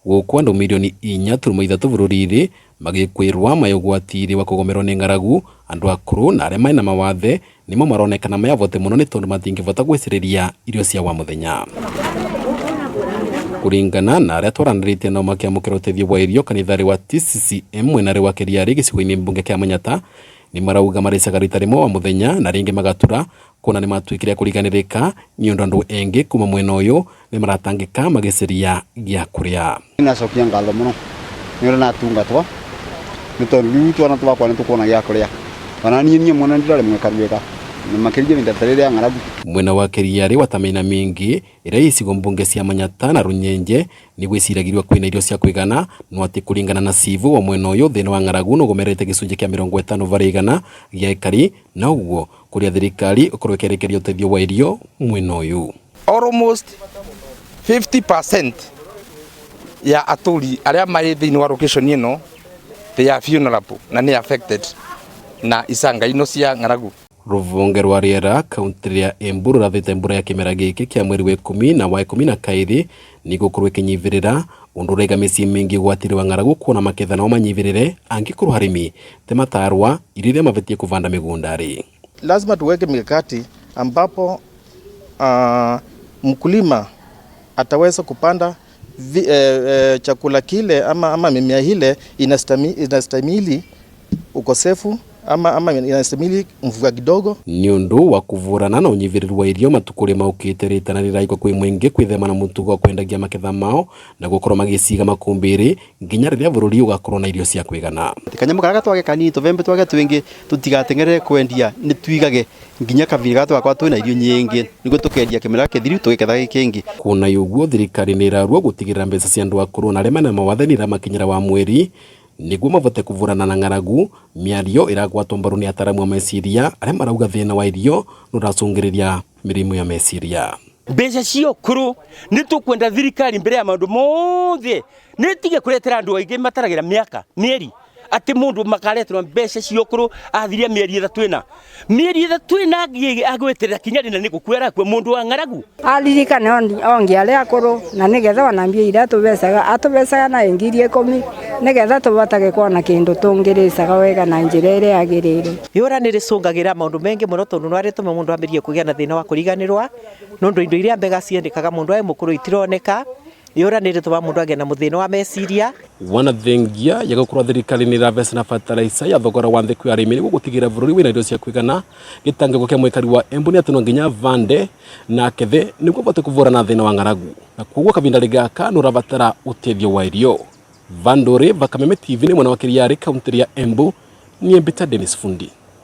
Gũkũ andũ mirioni 4.3 bũrũri-inĩ magĩkwĩrwa me ũgwati-inĩ wa kũgũmĩrwo nĩ ng'aragu, andũ akũrũ na arĩa mena mawathe nĩmo maronekana me avote mũno nĩ tondũ matingĩbota gwĩcirĩria irio cia wa mũthenya. Kũringana na arĩa twaranĩrĩtie nao makĩamũkĩra ũteithio wa irio kanitharĩ wa TCCM mwenarĩ wa Kĩriarĩ gĩcigo-inĩ mbunge kĩa Manyatta nĩ marauga marĩcaga rita rĩmwe wa mũthenya na rĩngĩ magatura kuona nĩ matuĩkire a kũriganĩrĩka nĩ ũndũ andũ engĩ kuma mwena ũyũ nĩ maratangĩka magĩcaria gĩa kũrĩa. Nĩnacokia ngatho mũno nĩ ũrĩa natungatwo nĩ tondũ rĩu twana twakwa nĩ tũkuona gĩa kũrĩa ona niĩ niĩ mwene ndirarĩ mwĩkaru wega na makĩria ihinda ta rĩrĩa ng'aragu. Mwena wa Kĩriarĩ wa Tamĩna mĩingĩ ĩrĩa ĩ icigo mbunge cia Manyatta na Runyenje nĩ gwĩciragĩrio kwĩna irio cia kũigana no atĩ kũringana na cibũ wa mwena ũyũ thĩna wa ng'aragu nĩũgomerete gĩcunjĩ kĩa 50% gĩa aikari na ũguo kũria thirikari ĩkorwo ĩkĩerekeria ũteithio wa irio mwena ũyũ. Almost 50% ya atũri arĩa marĩ thĩinĩ wa location ĩno, they are vulnerable na nĩ affected na icanga ino cia ng'aragu. Rũvonge rwa rĩera kaunti ya Embu rũrathĩte mbura ya kĩmera gĩkĩ kĩa mweri wa ikũmi na wa ikũmi na kaĩrĩ nĩgũkorwo ĩkĩnyivĩrĩra ũndũ ũraiga mĩciĩ mĩingĩ ũgwati wa ng'aragu kuona maketha no manyivĩrĩre angĩkorwo arĩmi te matarwa irio iria mabatiĩ kũvanda mĩgũnda-rĩ. Lazima tuweke mikakati ambapo mkulima ataweza kupanda chakula kile ama mimea ile inastahimili ukosefu ama inastahimili mvua kidogo. Nĩ ũndũ wa kũvũrana na ũnyivĩrĩru wa irio matukũ rĩ maũkĩte rĩtana rĩraigua kwĩ mũingĩ kwĩthema na mũtugo wa kwendagia maketha mao na gũkorwo magĩciga makũmbĩ-rĩ nginya rĩrĩa bũrũri ũgakorwo na irio cia kũigana. Kanyamũ karĩa twage kanini tũbembe twage twĩngĩ tũtigateng'erere kwendia nĩ twigage nginya kabira gatũ gakwa twĩna irio nyingĩ nĩguo tũkendia kĩmera kĩthiru tũgĩketha gĩkĩ. Kuona ũguo thirikari nĩ ĩrarua gũtigĩrĩra mbeca cia andũ akũrũ na arĩa mena mawathe nĩ iramakinyĩra wa mweri nĩguo mavote kũvũrana na ng'aragu. Mĩario ĩragwatwo mbaru nĩ ataramu a meciria arĩa marauga thĩna wa irio nĩũracũngĩrĩria mĩrimũ ya meciria. Mbeca cia ũkũrũ nĩ tũkwenda thirikari mbere ya maũndũ mothe nĩ tige kũretera andũ aingĩ mataragĩra mĩaka mĩeri atĩ mũndũ makareterwo mbeca cia ũkũrũ athiria mĩeri ĩtatũ ĩna mĩeri ĩtatũ ĩna agweterera kinya rĩna nĩ gũkua arakua mũndũ wa ng'aragu. Aririkane ongi arĩa akũrũ na nĩgetha ona mbia iria atũbecaga atũbecaga na 10,000 nĩgetha tũvotage kuona kĩndũ tũngĩrĩcaga wega na njĩra ĩrĩa yagĩrĩire. Yũra nĩ rĩcũngagĩra maũndũ maingĩ mũno tondũ no arĩtũma mũndũ ambĩrĩrie kũgĩa na thĩna wa kũriganĩrwa nũndũ indo iria mbega ciendekaga mũndũ aĩ mũkũrũ itironeka. Yũra nĩ rĩtũma mũndũ agĩe na mũthĩna wa meciria. Wana thengia ya gũkorwo thirikari nĩ ĩravecana na bataraitha ya thogora wa thĩ kwĩ arĩmi nĩguo gũtigĩrĩra bũrũri wĩna irio cia kũigana. Gĩtangĩko kĩa mũikari wa Embu nĩ atĩ no nginya avande na akethe nĩguo avote kũvũrana na thĩna wa ng'aragu na koguo kavinda gaka nĩ ũrabatara ũteithio wa irio. Vandũrĩ va Kameme TV nĩ mwena wa Kĩriarĩ kaunti ya Embu niĩ Mbita Dennis Fundi.